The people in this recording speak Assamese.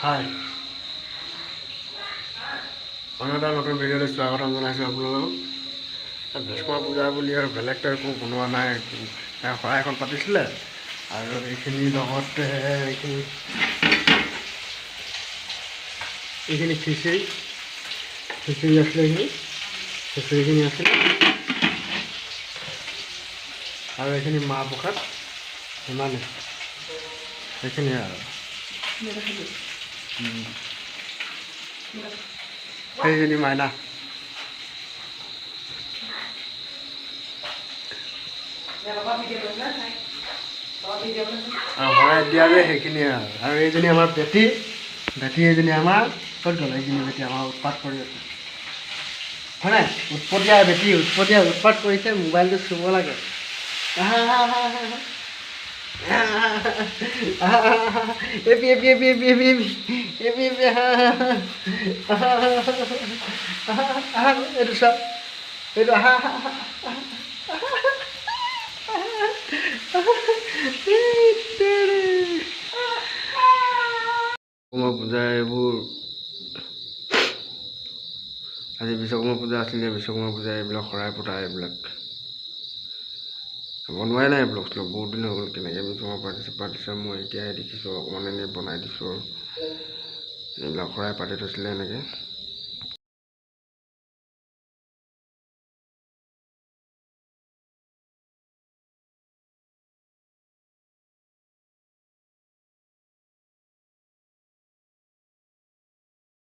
হাই, অন্য এটা নতুন ভিডিঅ'লৈ স্বাগতম জনাইছোঁ আপোনালোকক। বিশ্বকৰ্মা পূজা বুলি আৰু বেলেগটো একো বনোৱা নাই, শৰাই এখন পাতিছিলে আৰু এইখিনিৰ লগতে এইখিনি খিচিৰি খিচিৰি আছিলে, এইখিনি খিচিৰিখিনি আছিলে আৰু এইখিনি মাহ প্ৰসাদ, সিমানেই, সেইখিনিয়ে আৰু। সেইজনী মাইনা। আৰু শৰাই দিয়া যে সেইখিনিয়ে আৰু। আৰু এইজনী আমাৰ বেটী, বেটী এইজনী আমাৰ ক'ত গ'ল? এইজনী বেটী আমাৰ উৎপাত কৰি আছে, হয় নাই? উৎপতীয়া বেটী, উৎপতীয়া উৎপাত কৰিছে, মোবাইলটো চুব লাগে। AP AP AP AP AP AP AP AP, আহা, এইটো চোৱা, এইটো, আহা। বিশ্বকৰ্মা পূজা এইবোৰ, আজি বিশ্বকৰ্মা পূজা আছিলে, বিশ্বকৰ্মা পূজা এইবিলাক শৰাই পতা এইবিলাক বনোৱাই নাই ব্লগ শ্লগ, বহুত দিন হৈ গ'ল। কেনেকৈ বিশ্বকৰ্মা পাতিছে পাতিছে মই এতিয়াহে দেখিছোঁ, অকণমান এনেই বনাই দিছোঁ আৰু। এইবিলাক শৰাই পাতি থৈছিলে এনেকৈ।